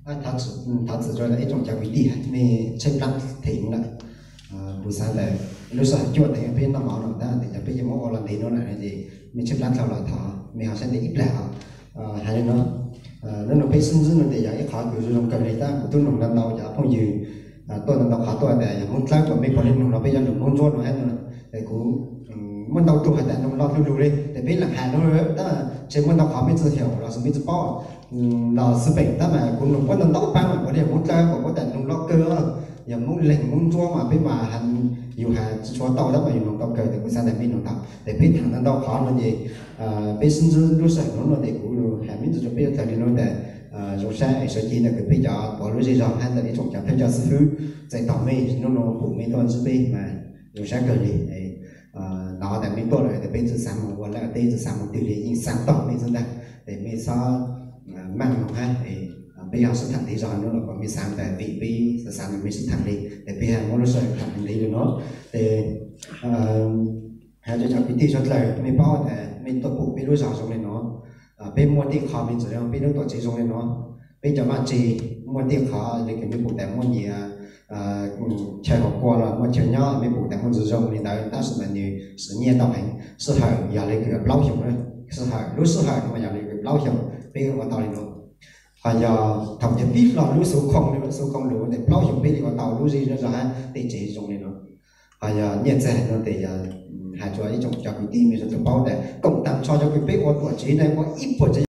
Thov txim rau ib tsoom cov kwv tij, mej tshaib plab heev lawm. Kuv xav tias lub sij hawm cuaj ntawd peb noj mov no tab sis yog peb yuav muab ua los ntev no lawm ces mej tshaib plab dhau los thov mej ho saib ntev ib plag os. Hais li no, hnub no peb sib ntsib no ces yog ib qho kws zoo zoo kawg li tab kuv tub noog ntau ntau cov phooj ywg tuaj ntau ntau qhov tuaj tias yog Hmoob Dlawb kuas mej puav leej noog no peb cov lus Hmoob Ntsuab no hab no. Es kuv muaj ntau tug hais tias noog lo lus li ces peb lam hais no tab sis muaj ntau qhov mej tsi xav los sis mej tsi paub los xwb pem tab mas kuv noog muaj ntau ntau paab mas puav leej yog Hmoob Dlawb kuas puab tas noog lo kawg, yog Hmoob Leeg Hmoob Ntsuab mas peb mas yus hais tsi tshua tau tab mas yus noog tau kawg ces kuv xav tias mej noog tau ces peb tham ntau ntau qhov no ces peb sib ntsib lub sij hawm no no ces kuv has mej ntsis rau peb tawm li no tias zoo sab es sawv cev ntawm kws peb cov puav lub zej zog hab ntawm ib tsoom cov thawj coj xib fwb txais tog mej hnub no pum mej tuaj ntsib peb mas zoo sab kawg li. Nov tas mej tuaj lawm ces peb tsi xav mus ua laj teb tsi xav mus twg li yeej xav tog mej xwb ntag ces mej xob maj noog hab. Peb yog sib tham ntxiv zog no los kuas mej xav tas vim peb xav xav mas mej sib tham li ces peb muab lub sij hawm tham ntxiv li no ces has rau cov kwv tij suav dlawg mej paub tas mej tuaj pum peb lub zog zoo li no, peb muaj tej qho mej txawm peb lub tuam tsev zoo li no, peb cov vaj tse muaj tej qhov li kws mej pum tas muaj nyias chaw hauv kua los muaj chaw nyob, mej pum tas muaj ntsis zoo li ntawd tab sis mas nws siv nyiaj tau heev. Sij hawm yog li kws plaub xyoos, sij hawm lub sij hawm no mas yog li kws plaub xyoos peb ua tau li no. Ho yog thaum cov pib hlo lub xuv khoo li, xuv khoo lug tes plaub xyoos peb li ua tau lub zej zog hab tej tsev zoo li no. Ho yog nyiaj txiag no tes yog has rua ib tsoom cov kwv tij mej tsi tau paub tas koom tas nrho cov kws peb ua tuam tsev na ua ib puas tsev